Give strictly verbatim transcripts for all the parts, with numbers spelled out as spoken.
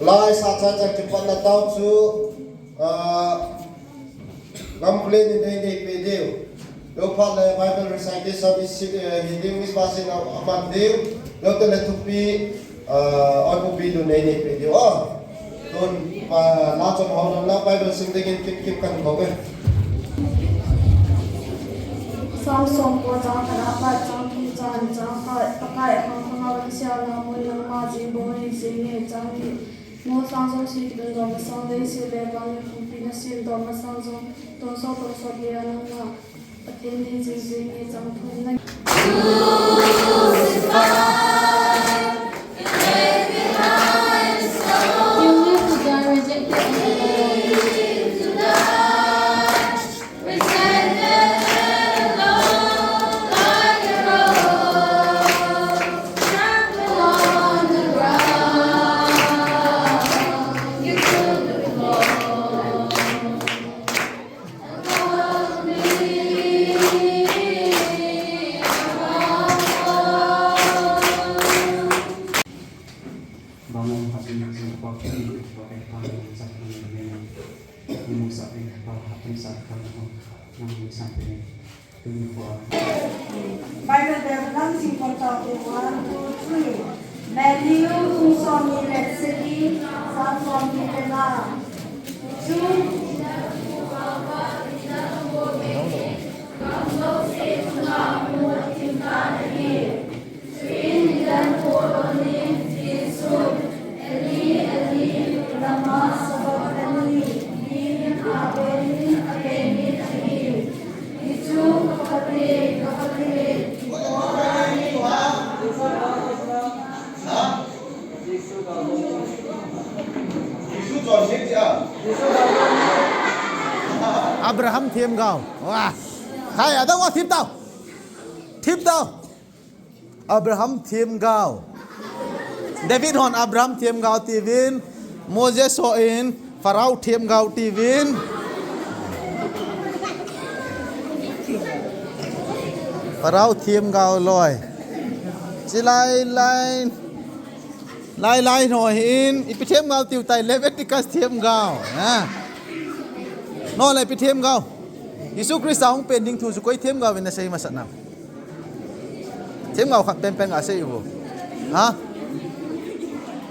Lai sa cha cha kipatna tao chu, ah, complain in nei nei pe diu. Lo phat le Bible recitation i si, eh, hi ding, i pa sin a, a man diu. Lo te le thupi, ah, oi thupi du nei nei pe diu. Ah, tun, ah, la chom hau na la Bible sim dingin kip kip kan ko ve. Sam som ko chang khat a pat chang thum chang ni chang khat, Pakai a khang khang a kan sia na mun nangma jing bou hi jing nge chang ni. Mo sang jong si kidon dom masang dei si le bang ni kumpi na sim dom masang jong tonsot tonsot le a nangma Pathen hi jing jing nge chang thum na. You live to die rejected and alone. Bible Bethlehem sing kon tao te, one, two, three. Matthew, bung som ni le sagi, chang som ni le nga. Chu. Abraham Themgao. Wah. Hai, ada wah thip tao. Thip tao. Abraham Themgao. David hon Abraham Themgao tiuvin, Moses hon Pharaoh Themgao tiuvin. Pharaoh Themgao loi. Chi lai lai. Lai lai hon hin, ipi themgao tiu tai, Leviticus themgao. Ha. No le ipi themgao. Jesu Christa hung pen ding thu chu koi themgao in asei masat na. Themgao khat penpen ga sei u. Ha?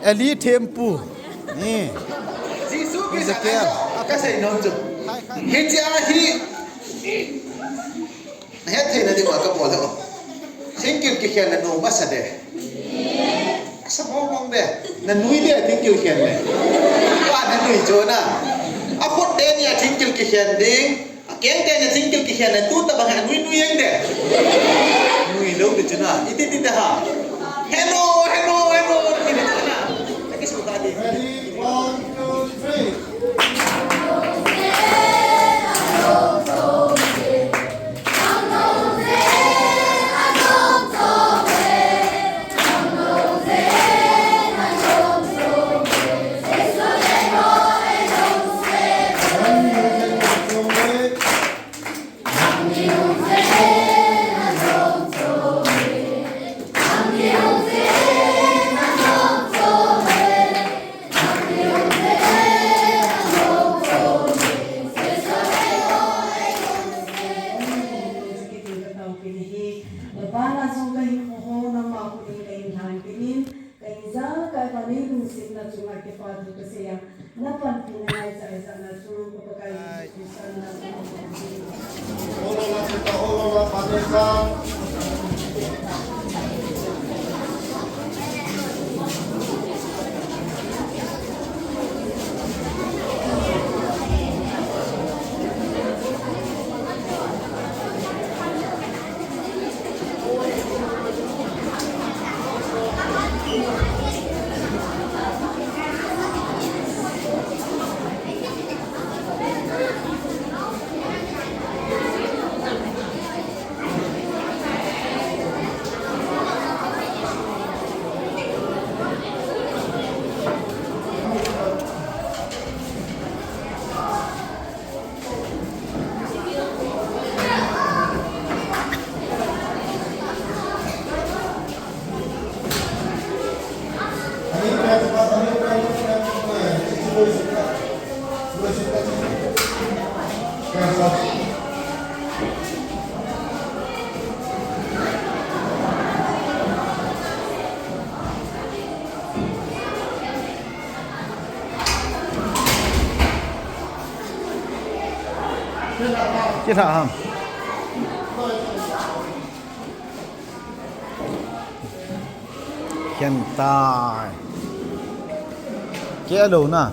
Eli thempu. Ni. Jesu Christa Ezekiel. Ka sei nom chu. Khai, khai. Hiche a hi. Na het theina ding uva ka bol e. Thingkil kikhen na nu masa de. Asa mong mong de. Na nui de thingkil khen le. Pa na nui chu na. Akhut teni a thingkil kikhen ding. Akeng teni a thingkil kikhen le. Tu tabang a nui nui jeng de. Nui lou de chu na. Iti ti de ha. Hello, hello, hello. Ti de chu na. Aki su ka di. Ready, one, two, three. Kila ham. Khen tai. Kilo na.